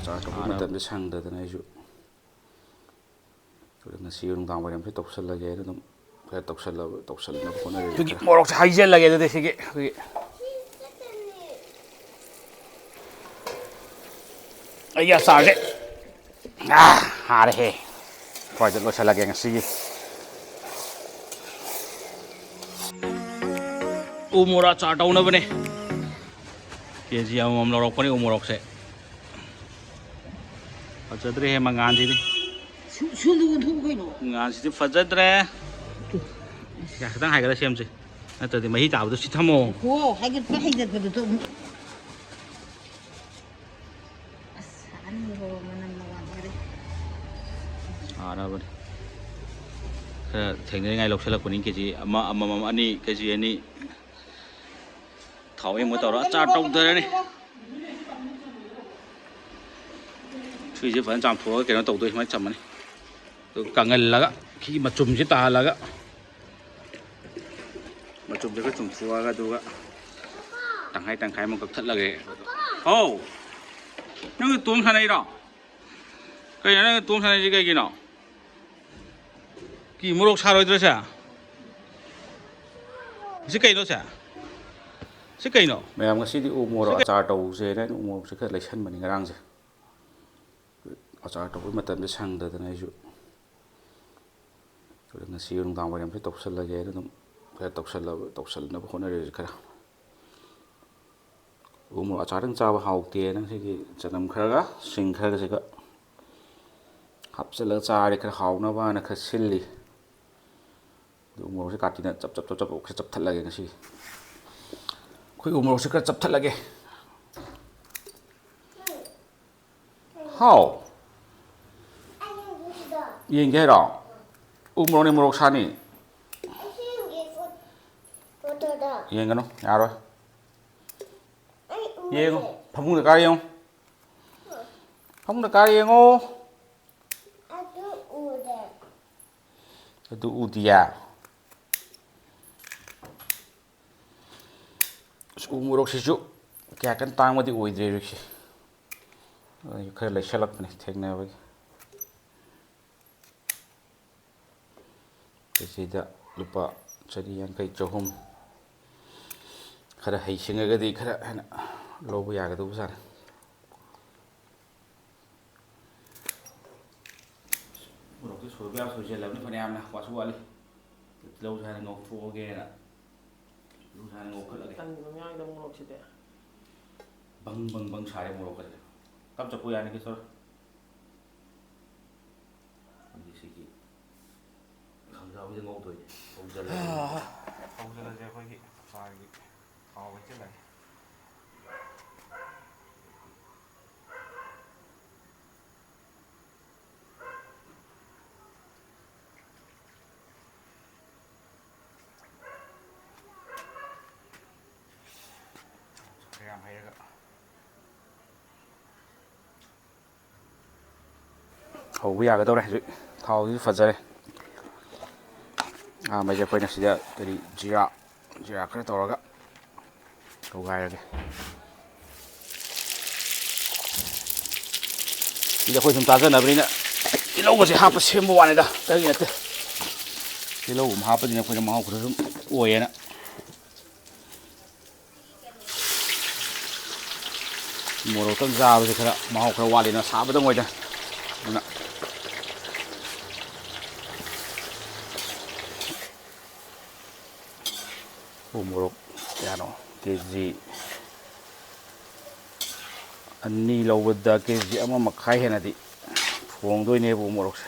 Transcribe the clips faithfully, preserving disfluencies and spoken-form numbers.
ꯆꯥꯛ ꯇꯧꯕ ꯃꯇꯝꯗ ꯁꯪꯗꯗꯅ ꯑꯩꯁꯨ꯫ ꯑꯗꯨ ꯉꯁꯤ ꯅꯨꯡꯗꯥꯡ ꯋꯥꯏꯔꯝꯁꯦ ꯇꯧꯁꯜꯂꯒꯦꯅ ꯑꯗꯨꯝ ꯈꯔ ꯇꯧꯁꯜꯂꯕ, ꯇꯧꯁꯜꯅꯕ ꯍꯣꯠꯅꯔꯦ꯫ ꯑꯩꯈꯣꯏꯒꯤ ꯈꯔ ꯃꯣꯔꯣꯛꯁꯦ ꯍꯩꯖꯜꯂꯒꯦ ꯑꯗꯨꯗꯤ ꯁꯤꯒꯤ ꯑꯩꯈꯣꯏꯒꯤ ꯑꯩꯒꯤ ꯑꯆꯥꯔꯁꯦ꯫ ꯑꯥ, ꯍꯥꯔꯦꯍꯦ꯫ ꯁ꯭ꯋꯥꯏꯗ ꯂꯣꯏꯁꯤꯜꯂꯒꯦ ꯉꯁꯤꯒꯤ꯫ ꯎ ꯃꯣꯔꯣꯛ ꯑꯆꯥꯔ ꯇꯧꯅꯕꯅꯦ꯫ ꯀꯦ ꯖꯤ ꯑꯃꯃꯝ ꯂꯧꯔꯛꯄꯅꯦ ꯎ ꯃꯣꯔꯣꯛꯁꯦ꯫ ꯐꯖꯗ꯭ꯔꯦꯍꯦ ꯃꯉꯥꯟꯁꯤꯗꯤ꯫ ꯁꯨ-, ꯁꯨꯗ ꯑꯣꯟꯊꯣꯛꯎ ꯀꯩꯅꯣ꯫ ꯃꯉꯥꯟꯁꯤꯗꯤ ꯐꯖꯗ꯭ꯔꯦ꯫ ꯌꯥ, ꯈꯤꯇꯪ ꯍꯥꯏꯒꯠꯂ ꯁꯦꯝꯁꯦ꯫ ꯅꯠꯇ꯭ꯔꯗꯤ ꯃꯍꯤ ꯇꯥꯕꯗꯣ ꯁꯤ ꯊꯝꯃꯣ꯫ ꯍꯣ, ꯍꯥꯏꯒꯠꯄ ꯍꯩꯖꯠꯄꯗꯨꯗ ꯑꯃꯨꯛ꯫ ꯑꯁ, ꯁꯥꯅꯤꯡꯕ ꯃꯅꯝ ꯃꯋꯥ ꯐꯔꯦ꯫ ꯁꯥꯔꯕꯅꯤ꯫ ꯈꯔ ꯊꯦꯡꯅꯔꯤꯉꯥꯏ ꯂꯧꯁꯤꯜꯂꯛꯄꯅꯤ, ꯀꯦ ꯖꯤ ꯑꯃ, ꯑꯃꯃꯝ ꯑꯅꯤ, ꯀꯦ ꯖꯤ ꯑꯅꯤ꯫ ꯊꯥꯎ ꯍꯦꯟꯕ ꯇꯧꯔ ꯑꯆꯥꯔ ꯇꯧꯊꯔꯅꯤ꯫ ꯁꯤꯁꯦ ꯐꯖꯅ ꯆꯥꯝꯊꯣꯛꯑꯒ ꯀꯩꯅꯣ ꯇꯧꯗꯣꯏ, ꯁꯨꯃꯥꯏꯅ ꯆꯝꯃꯅꯤ꯫ ꯑꯗꯨꯒ ꯀꯪꯍꯜꯂꯒ ꯁꯤꯒꯤ ꯃꯆꯨꯝꯁꯦ ꯇꯥꯍꯜꯂꯒ, ꯃꯆꯨꯝꯁꯦ ꯈꯔ ꯆꯨꯝꯊꯣꯛꯑꯒ, ꯑꯗꯨꯒ ꯇꯪꯈꯥꯏ ꯇꯪꯈꯥꯏ ꯑꯃ ꯀꯛꯊꯠꯂꯒꯦ꯫ ꯍꯥꯎ! ꯅꯪ ꯇꯣꯡ ꯁꯥꯟꯅꯩꯔꯣ? ꯀꯩꯅꯣ ꯅꯪ ꯇꯣꯡ ꯁꯥꯟꯅꯩꯁꯦ ꯀꯩꯒꯤꯅꯣ? ꯀꯤ ꯃꯣꯔꯣꯛ ꯁꯥꯔꯣꯏꯗ꯭ꯔꯣ ꯁꯦ? ꯁꯤ ꯀꯩꯅꯣ ꯁꯦ? ꯁꯤ ꯀꯩꯅꯣ? ꯃꯌꯥꯝ, ꯉꯁꯤꯗꯤ ꯎ ꯃꯣꯔꯣꯛ ꯁꯤ ꯀꯩ- ꯑꯆꯥꯔ ꯇꯧꯁꯦꯅ ꯑꯩꯅ ꯎ ꯃꯣꯔꯣꯛꯁꯦ ꯈꯔ ꯂꯩꯁꯟꯕꯅꯤ ꯉꯔꯥꯡꯁꯦ꯫ ꯑꯆꯥꯔ ꯇꯧꯕ ꯃꯇꯝꯗ ꯁꯪꯗꯗꯅ ꯑꯩꯁꯨ꯫ ꯑꯗꯨ ꯉꯁꯤ ꯅꯨꯡꯗꯥꯡ ꯋꯥꯏꯔꯝꯁꯦ ꯇꯧꯁꯜꯂꯒꯦꯅ ꯑꯗꯨꯝ ꯈꯔ ꯇꯧꯁꯜꯂꯕ, ꯇꯧꯁꯜꯅꯕ ꯍꯣꯠꯅꯔꯦ ꯈꯔ꯫ ꯎ ꯃꯣꯔꯣꯛ ꯑꯆꯥꯔꯗꯪ ꯆꯥꯕ ꯍꯥꯎꯇꯦꯅ ꯉꯁꯤꯗꯤ ꯆꯅꯝ ꯈꯔꯒ ꯁꯤꯡ ꯈꯔꯒꯁꯤꯒ ꯍꯥꯞꯆꯤꯜꯂꯒ ꯆꯥꯔꯦ, ꯈꯔ ꯍꯥꯎꯅꯕꯅ ꯈꯔ ꯁꯤꯜꯂꯤ꯫ ꯑꯗꯨ ꯎ ꯃꯣꯔꯣꯛꯁꯦ ꯀꯥꯇꯤꯅ ꯆꯞ ꯆꯞ ꯆꯞ ꯆꯞ ꯈꯔ ꯆꯞꯊꯠꯂꯒꯦ ꯉꯁꯤ꯫ ꯑꯩꯈꯣꯏ ꯎ ꯃꯣꯔꯣꯛꯁꯦ ꯈꯔ ꯆꯞꯊꯠꯂꯒꯦ꯫ ꯍꯥꯎ꯫ ꯌꯦꯡꯒꯦ ꯍꯥꯏꯔꯣ? ꯎ ꯃꯣꯔꯣꯛꯅꯤ, ꯃꯣꯔꯣꯛ ꯁꯥꯅꯤ꯫ ꯌꯦꯡꯒꯅꯨ, ꯌꯥꯔꯣꯏ꯫ ꯌꯦꯡꯉꯣ, ꯐꯃꯨꯡꯗ ꯀꯥꯔ ꯌꯦꯡꯉꯣ꯫ ꯐꯃꯨꯡꯗ ꯀꯥꯔ ꯌꯦꯡꯉꯣ꯫ ꯑꯗꯨ ꯎꯗꯤꯌꯦ꯫ ꯑꯁ, ꯎ ꯃꯣꯔꯣꯛꯁꯤꯁꯨ ꯀꯌꯥ ꯀꯟꯅ ꯇꯥꯡꯕꯗꯤ ꯑꯣꯏꯗ꯭ꯔꯦ ꯍꯧꯖꯤꯛꯁꯦ꯫ ꯑꯩ ꯈꯔ ꯂꯩꯁꯜꯂꯛꯄꯅꯦ ꯊꯦꯡꯅꯕꯒꯤ꯫ ꯀꯦꯖꯤꯗ ꯂꯨꯄꯥ ꯆꯅꯤ ꯌꯥꯡꯈꯩ, ꯆꯍꯨꯝ꯫ ꯈꯔ ꯍꯩꯁꯤꯡꯉꯒꯗꯤ ꯈꯔ ꯍꯦꯟꯅ ꯂꯧꯕ ꯌꯥꯒꯗꯧꯕ ꯖꯥꯠꯅꯤ꯫ ꯃꯣꯔꯣꯛꯇꯤ ꯁꯣꯏꯕ ꯌꯥꯕ ꯁꯣꯏꯁꯤꯜꯂꯕꯅꯤ ꯐꯅꯌꯥꯝꯅ, ꯋꯥꯠꯁꯨ ꯋꯥꯠꯂꯤ꯫ ꯇꯤꯜꯍꯧꯁꯦ ꯍꯥꯟꯅ ꯉꯧꯊꯣꯛꯑꯒꯦꯅ꯫ ꯇꯤꯜꯍꯧꯁꯦ ꯍꯥꯟꯅ ꯉꯧꯈꯠꯂꯒꯦ꯫ ꯇꯟꯕ ꯑꯃ ꯌꯥꯎꯋꯤꯗ ꯃꯣꯔꯣꯛꯁꯤꯗꯤ꯫ ꯕꯪ ꯕꯪ ꯕꯪ ꯁꯥꯔꯦ ꯃꯣꯔꯣꯛꯀꯁꯦ꯫ ꯇꯞ ꯆꯞꯄꯨ ꯌꯥꯅꯤ ꯀꯩꯁꯨ ꯇꯧꯔꯣꯏ꯫ ꯑꯩꯈꯣꯏꯒꯤ ꯁꯤꯒꯤ ꯈꯪꯖꯥꯎꯁꯤꯗ ꯉꯧꯗꯣꯏꯅꯦ꯫ ꯍꯧꯖꯤꯜꯂꯁꯦ꯫ ꯍꯧꯖꯤꯜꯂꯁꯦ ꯑꯩꯈꯣꯏꯒꯤ ꯆꯥꯒꯤ ꯊꯥꯎ ꯍꯩꯖꯤꯜꯂꯒꯦ꯫ ꯈꯔ ꯌꯥꯝ ꯍꯩꯔꯒ꯫ ꯍꯧꯕ ꯌꯥꯒꯗꯧꯔꯦ ꯍꯧꯖꯤꯛ꯫ ꯊꯥꯎꯁꯤꯁꯨ ꯐꯖꯔꯦ꯫ ꯑꯍꯥꯟꯕꯩꯁꯦ ꯑꯩꯈꯣꯏꯅ ꯁꯤꯗ ꯀꯔꯤ ꯖꯤꯔꯥ, ꯖꯤꯔꯥ ꯈꯔ ꯇꯧꯔꯒ ꯇꯧꯒꯥꯏꯔꯒꯦ꯫ ꯁꯤꯗꯤ ꯑꯩꯈꯣꯏ ꯁꯨꯝ ꯆꯥꯖꯅꯕꯅꯤꯅ ꯇꯤꯜꯍꯧꯒꯁꯦ ꯍꯥꯞꯄ ꯁꯦꯝꯕ ꯋꯥꯅꯤꯗ, ꯑꯇꯩꯒꯤ ꯅꯠꯇꯦ꯫ ꯇꯤꯜꯍꯧꯒꯨꯝꯕ ꯍꯥꯞꯄꯁꯤꯅ ꯑꯩꯈꯣꯏꯅ ꯃꯍꯥꯎ ꯈꯔ ꯁꯨꯝ ꯑꯣꯏꯌꯦꯅ꯫ ꯃꯣꯔꯣꯛꯇꯪ ꯆꯥꯕꯁꯦ ꯈꯔ ꯃꯍꯥꯎ ꯈꯔ ꯋꯥꯠꯂꯤꯅ ꯁꯥꯕꯗꯪ ꯑꯣꯏꯗꯅ꯫ ꯑꯗꯨꯅ ꯎ ꯃꯣꯔꯣꯛ ꯀꯌꯥꯅꯣ? ꯀꯦ ꯖꯤ ꯑꯅꯤ ꯂꯧꯕꯗ ꯀꯦ ꯖꯤ ꯑꯃ ꯃꯈꯥꯏ ꯍꯦꯟꯅꯗꯤ ꯊꯣꯡꯗꯣꯏꯅꯦꯕ ꯎ ꯃꯣꯔꯣꯛꯁꯦ꯫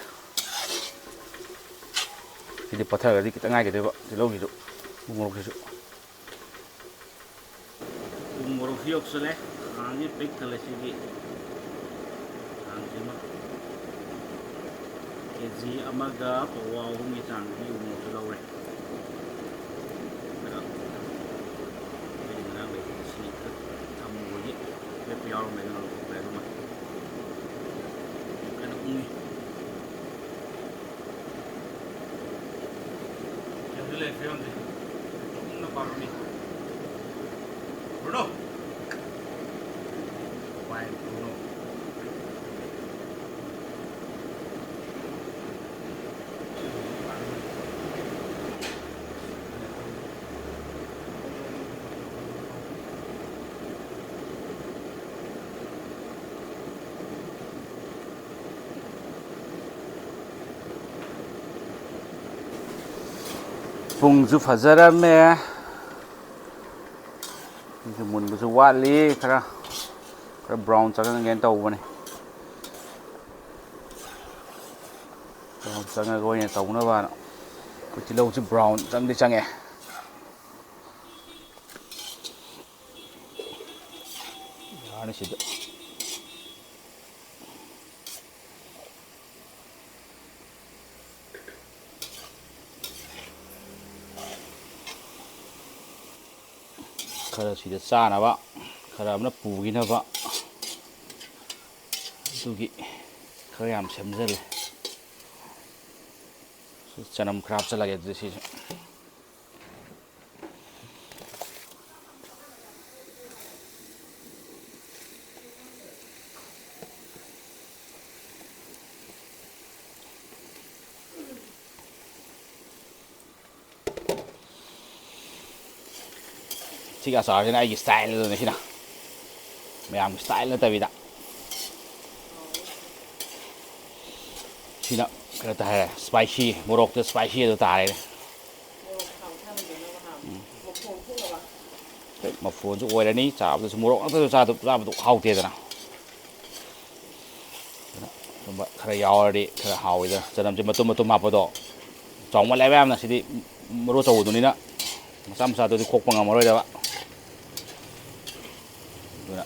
ꯁꯤꯗꯤ ꯄꯠꯊꯔꯒꯗꯤ ꯈꯤꯇꯪ ꯉꯥꯏꯒꯗꯣꯏꯕ ꯇꯤꯜꯍꯧꯁꯤꯁꯨ, ꯎ ꯃꯣꯔꯣꯛꯁꯤꯁꯨ꯫ ꯎ ꯃꯣꯔꯣꯛꯁꯨ ꯌꯧꯁꯜꯂꯦ꯫ ꯈꯥꯡꯁꯤ ꯄꯤꯛ ꯊꯜꯂꯦ ꯁꯤꯒꯤ ꯈꯥꯡꯁꯤꯃ꯫ ꯀꯦ ꯖꯤ ꯑꯃꯒ ꯄꯋꯥ ꯑꯍꯨꯝꯒꯤ ꯆꯥꯡꯗꯤ ꯎ ꯃꯣꯔꯣꯛꯁꯨ ꯂꯧꯔꯦ꯫ ꯑꯗꯨꯒ ꯑꯩꯈꯣꯏꯒꯤ ꯉꯔꯥꯡ ꯂꯩꯕꯗ ꯁꯤ ꯈꯔ ꯊꯝꯃꯨꯕꯒꯤ ꯄꯦꯠꯄ ꯌꯥꯎꯔꯝꯃꯦ, ꯑꯗꯨꯅ ꯂꯧꯊꯣꯛꯈ꯭ꯔꯦ꯫ ꯑꯗꯨꯃ ꯀꯟꯅ ꯎꯪꯉꯤ꯫ ꯐꯤꯂꯝꯗ ꯂꯩ, ꯐꯤꯂꯝꯁꯦ ꯀꯨꯞꯅ ꯄꯥꯔꯣꯅꯦ꯫ ꯕ꯭ꯔꯨꯅꯣ! ꯋꯥꯏ, ꯕ꯭ꯔꯨꯅꯣ꯫ ꯄꯨꯡꯁꯨ ꯐꯖꯔꯝꯃꯦ꯫ ꯁꯤꯁꯨ ꯃꯨꯟꯕꯁꯨ ꯋꯥꯠꯂꯤ꯫ ꯈꯔ, ꯈꯔ ꯕ꯭ꯔꯥꯎꯟ ꯆꯪꯍꯟꯒꯦꯅ ꯇꯧꯕꯅꯤ꯫ ꯕ꯭ꯔꯥꯎꯟ ꯆꯪꯉꯒ ꯑꯣꯏꯅ ꯇꯧꯅꯕꯅ꯫ ꯑꯩꯈꯣꯏ ꯇꯤꯜꯍꯧꯁꯨ ꯕ꯭ꯔꯥꯎꯟ ꯆꯪꯗꯤ ꯆꯪꯉꯦ꯫ ꯌꯥꯔꯅꯤ ꯁꯤꯗ꯫ ꯈꯔ ꯁꯤꯗ ꯆꯥꯅꯕ, ꯈꯔ ꯑꯃꯅ ꯄꯨꯈꯤꯅꯕ, ꯑꯗꯨꯒꯤ ꯈꯔ ꯌꯥꯝ ꯁꯦꯝꯖꯜꯂꯦ꯫ ꯆꯅꯝ ꯈꯔ ꯍꯥꯞꯆꯜꯂꯒꯦ ꯑꯗꯨꯗꯤ ꯁꯤꯁꯨ꯫ ꯁꯤꯒꯤ ꯑꯆꯥꯔꯁꯤꯅ ꯑꯩꯒꯤ ꯁ꯭ꯇꯥꯏꯜꯗꯨꯅꯤ ꯁꯤꯅ꯫ ꯃꯌꯥꯝꯒꯤ ꯁ꯭ꯇꯥꯏꯜ ꯅꯠꯇꯕꯤꯗ꯫ ꯁꯤꯅ ꯀꯩꯅꯣ ꯇꯥꯔꯦ, ꯁ꯭ꯄꯥꯏꯁꯤ, ꯃꯣꯔꯣꯛꯇ ꯁ꯭ꯄꯥꯏꯁꯤ ꯑꯗꯨ ꯇꯥꯔꯦꯅꯦ꯫ ꯎꯝ꯫ ꯃꯐꯣꯟꯁꯨ ꯑꯣꯏꯔꯅꯤ, ꯆꯥꯕꯗꯁꯨ ꯃꯣꯔꯣꯛ ꯉꯥꯛꯇꯁꯨ ꯆꯥꯗ-, ꯆꯥꯕꯗꯣ ꯍꯥꯎꯇꯦꯗꯅ꯫ ꯑꯗꯨꯅ ꯁꯨꯝꯕ ꯈꯔ ꯌꯥꯎꯔꯗꯤ ꯈꯔ ꯍꯥꯎꯋꯤꯗꯅ꯫ ꯆꯅꯝꯁꯦ ꯃꯇꯨꯝ ꯃꯇꯨꯝ ꯍꯥꯞꯄꯗꯣ ꯆꯥꯎꯃꯜꯂꯦꯕ ꯌꯥꯝꯅ꯫ ꯁꯤꯗꯤ ꯃꯔꯨ ꯑꯆꯧꯕꯗꯨꯅꯤꯅ ꯃꯆꯥ ꯃꯆꯥꯗꯨꯗꯤ ꯈꯣꯛꯄ ꯉꯝꯃꯔꯣꯏꯗꯕ꯫ ꯑꯗꯨꯅ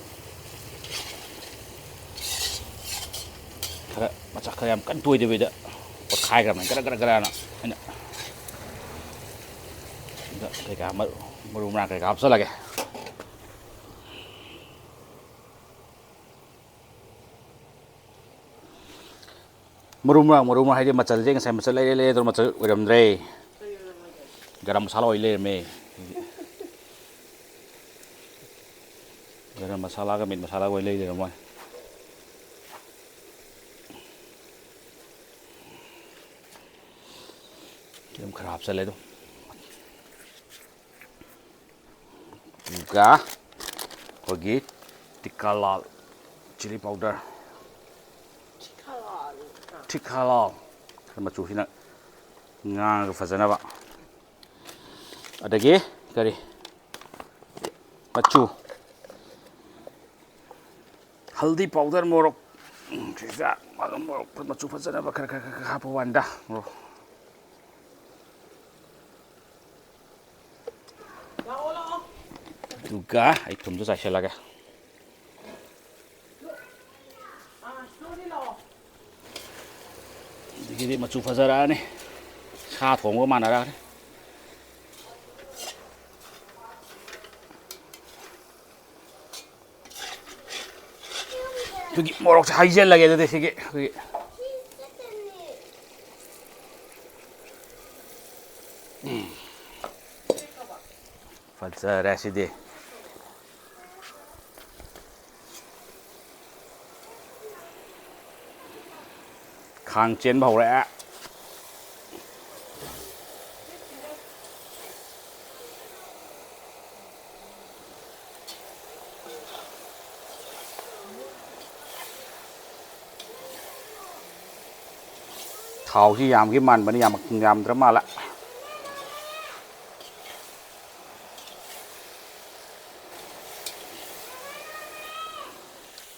ꯈꯔ ꯃꯆꯥ ꯈꯔ ꯌꯥꯝ ꯀꯟꯅ ꯇꯣꯏꯗꯕꯤꯗ ꯑꯣꯠꯈꯥꯏꯈ꯭ꯔꯕꯅꯤ ꯒꯔ ꯒꯔ ꯒꯔꯅ꯫ ꯑꯩꯅ ꯁꯤꯗ ꯀꯩꯀꯥ ꯃꯔꯨ, ꯃꯔꯨ ꯃꯔꯥꯡ ꯀꯩꯀꯥ ꯍꯥꯞꯆꯜꯂꯒꯦ꯫ ꯃꯔꯨ ꯃꯔꯥꯡ, ꯃꯔꯨ ꯃꯔꯥꯡ ꯍꯥꯏꯗꯤ ꯃꯆꯜꯁꯦ ꯉꯁꯥꯏ ꯃꯆꯜ ꯂꯩꯔꯦ ꯂꯩꯔꯦ ꯇꯧꯔ ꯃꯆꯜ ꯑꯣꯏꯔꯝꯗ꯭ꯔꯦ꯫ ꯒꯔꯝ ꯃꯁꯥꯂꯥ ꯑꯣꯏ ꯂꯩꯔꯝꯃꯦ꯫ ꯒꯔꯝ ꯃꯁꯥꯂꯥꯒ ꯃꯤꯠ ꯃꯁꯥꯂꯥꯒ ꯑꯣꯏ ꯂꯩ ꯂꯩꯔꯝꯃꯦ꯫ ꯑꯗꯨꯝ ꯈꯔ ꯍꯥꯞꯆꯜꯂꯦ ꯑꯗꯨꯝ꯫ ꯑꯗꯨꯒ ꯑꯩꯈꯣꯏꯒꯤ ꯇꯤꯛꯀꯥ ꯂꯥꯜ ꯆꯤꯂꯤ ꯄꯥꯎꯗꯔ꯫ ꯇꯤꯛꯀꯥ ꯂꯥꯜ꯫ ꯇꯤꯛꯀꯥ ꯂꯥꯜ꯫ ꯃꯆꯨꯁꯤꯅ ꯉꯥꯡꯉꯒ ꯐꯖꯅꯕ꯫ ꯑꯗꯒꯤ ꯀꯔꯤ, ꯃꯆꯨ, ꯍꯜꯗꯤ ꯄꯥꯎꯗꯔ, ꯃꯣꯔꯣꯛ, ꯎꯝ, ꯆꯨꯖꯥꯛ, ꯃꯣꯔꯣꯛ ꯃꯆꯨ ꯐꯖꯅꯕ ꯈꯔ ꯈꯔ ꯈꯔ ꯈꯔ ꯍꯥꯞꯄ ꯋꯥꯅꯤꯗ, ꯃꯣꯔꯣꯛ꯫ ꯑꯗꯨꯒ ꯑꯩ ꯊꯨꯝꯁꯨ ꯆꯥꯏꯁꯤꯜꯂꯒꯦ꯫ ꯑꯗꯒꯤꯗꯤ ꯃꯆꯨ ꯐꯖꯔꯛꯑꯅꯤ, ꯁꯥ ꯊꯣꯡꯕꯒ ꯃꯥꯟꯅꯔꯛꯑꯅꯤ꯫ ꯑꯩꯈꯣꯏꯒꯤ ꯃꯣꯔꯣꯛꯁꯦ ꯍꯩꯖꯤꯜꯂꯒꯦ ꯑꯗꯨꯗꯤ ꯁꯤꯒꯤ ꯑꯩꯈꯣꯏꯒꯤ꯫ ꯎꯝ꯫ ꯐꯖꯔꯦ ꯁꯤꯗꯤ꯫ ꯈꯥꯡ ꯆꯦꯟꯕ ꯍꯧꯔꯛꯑꯦ꯫ ꯊꯥꯎꯁꯤ ꯌꯥꯝꯒꯤ ꯃꯥꯟꯕꯅꯤ, ꯌꯥꯝ-, ꯌꯥꯝꯗ꯭ꯔ ꯃꯥꯜꯂꯦ꯫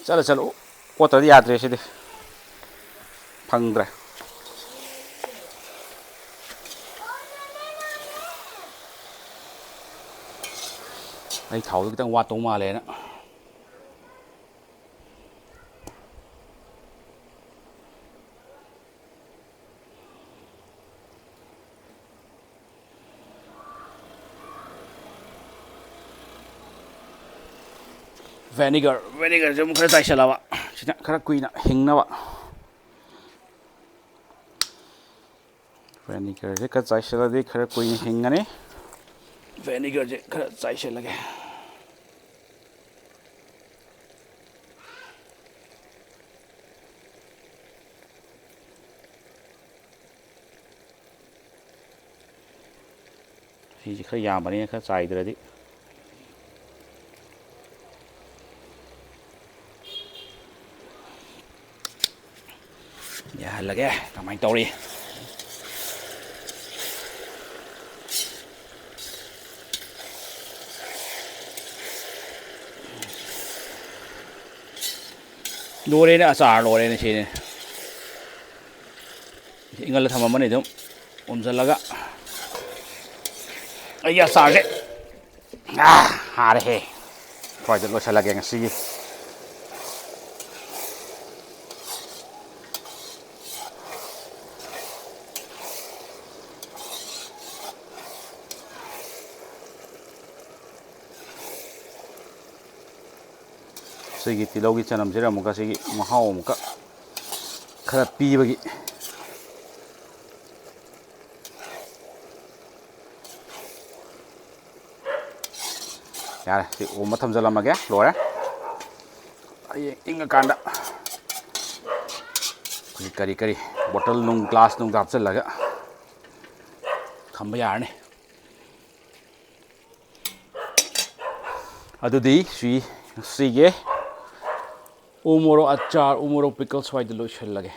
ꯆꯠꯂꯣ, ꯆꯠꯂꯣ꯫ ꯑꯣꯠꯇ꯭ꯔꯗꯤ ꯌꯥꯗ꯭ꯔꯦ ꯁꯤꯗꯤ꯫ ꯐꯪꯗ꯭ꯔꯦ꯫ ꯑꯩ ꯊꯥꯎꯗꯣ ꯈꯤꯇꯪ ꯋꯥꯠꯇꯧ ꯃꯥꯜꯂꯦꯅ꯫ Vinegar, vinegarꯁꯦ ꯑꯃꯨꯛ ꯈꯔ ꯆꯥꯏꯁꯤꯜꯂꯕ, ꯁꯤꯅ ꯈꯔ ꯀꯨꯏꯅ ꯍꯤꯡꯅꯕ꯫ Vinegarꯁꯦ ꯈꯔ ꯆꯥꯏꯁꯤꯜꯂꯗꯤ ꯈꯔ ꯀꯨꯏꯅ ꯍꯤꯡꯒꯅꯤ꯫ Vinegarꯁꯦ ꯈꯔ ꯆꯥꯏꯁꯤꯜꯂꯒꯦ꯫ ꯁꯤꯁꯦ ꯈꯔ ꯌꯥꯝꯕꯅꯤꯅ ꯈꯔ ꯆꯥꯏꯗ꯭ꯔꯗꯤ꯫ ꯌꯥꯍꯜꯂꯒꯦ꯫ ꯀꯃꯥꯏꯅ ꯇꯧꯔꯤ? ꯂꯣꯏꯔꯦꯅꯦ, ꯑꯆꯥꯔ ꯂꯣꯏꯔꯦꯅꯦ ꯁꯤꯅꯦ꯫ ꯏꯪꯍꯜꯂ ꯊꯝꯃꯝꯃꯅꯤ ꯑꯗꯨꯝ ꯎꯝꯁꯤꯜꯂꯒ꯫ ꯑꯩꯒꯤ ꯑꯆꯥꯔꯁꯦ, ꯑꯥ, ꯍꯥꯔꯦꯍꯦ꯫ ꯁ꯭ꯋꯥꯏꯗ ꯂꯣꯏꯁꯤꯜꯂꯒꯦ ꯉꯁꯤꯒꯤ꯫ ꯁꯤꯒꯤ ꯇꯤꯜꯍꯧꯒꯤ ꯆꯅꯝꯁꯤꯗ ꯑꯃꯨꯛꯀ ꯁꯤꯒꯤ ꯃꯍꯥꯎ ꯑꯃꯨꯛꯀ ꯈꯔ ꯄꯤꯕꯒꯤ꯫ ꯌꯥꯔꯦ, ꯁꯤ ꯑꯣꯝꯕ ꯊꯝꯖꯤꯜꯂꯝꯃꯒꯦ, ꯂꯣꯏꯔꯦ꯫ ꯍꯌꯦꯡ ꯏꯪꯉꯀꯥꯟꯗ ꯑꯩꯈꯣꯏꯒꯤ ꯀꯔꯤ ꯀꯔꯤ ꯕꯣꯇꯜ ꯅꯨꯡ, ꯒ꯭ꯂꯥꯁ ꯅꯨꯡꯗ ꯍꯥꯞꯆꯤꯜꯂꯒ ꯊꯝꯕ ꯌꯥꯔꯅꯤ꯫ ꯑꯗꯨꯗꯤ ꯁꯤ ꯉꯁꯤꯒꯤ ꯎ ꯃꯣꯔꯣꯛ ꯑꯆꯥꯔ, ꯎ ꯃꯣꯔꯣꯛ ꯄꯤꯀꯜ ꯁ꯭ꯋꯥꯏꯗ ꯂꯣꯏꯁꯤꯜꯂꯒꯦ꯫